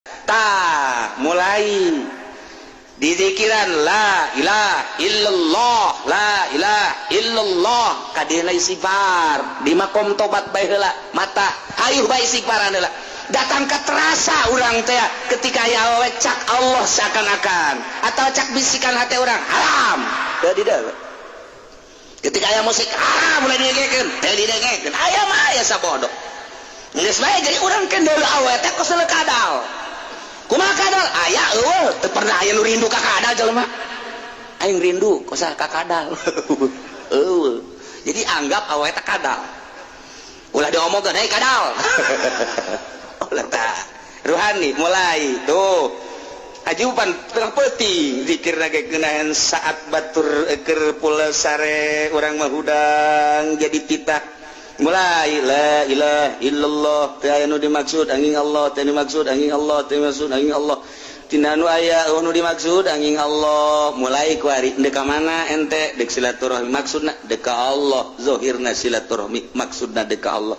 Tah, mulai dizikiran la ilaha illallah, la ilaha illallah, kadieuna istighfar di makom tobat bae heula, mata hayuh bae istighfaran heula. Datang ke terasa urang teh ketika aya awewe, cak Allah seakan-akan atau cak bisikan hati urang haram teu dideuk. Ketika aya musik haram mulai didengekeun, teu didengekeun. Aya mah aya sabodo geus bae. Jadi urang kendel awewe teh kos kadal. Kumaha kadal? Aya eueuh, teu pernah aya nu rindu ka kadal. Jelema aing rindu kosa ka kadal, eueuh. Jadi anggap awewe teh kadal, ulah diomongkeun, "Hei kadal," ulah. Tah, ruhani mulai tuh ajupan tengah peuting zikir lagi keunahan saat batur keur pula sare. Urang mah hudang jadi titah mulai la ilaha illallah, teu aya nu dimaksud angin Allah, teu dimaksud angin Allah, teu dimaksud angin Allah, tina nu aya nu dimaksud angin Allah. Mulai kuari deuk ka mana ente? Deuk silaturahmi. Maksudna deuk ka Allah, zahirna silaturahmi, maksudna deuk ka Allah.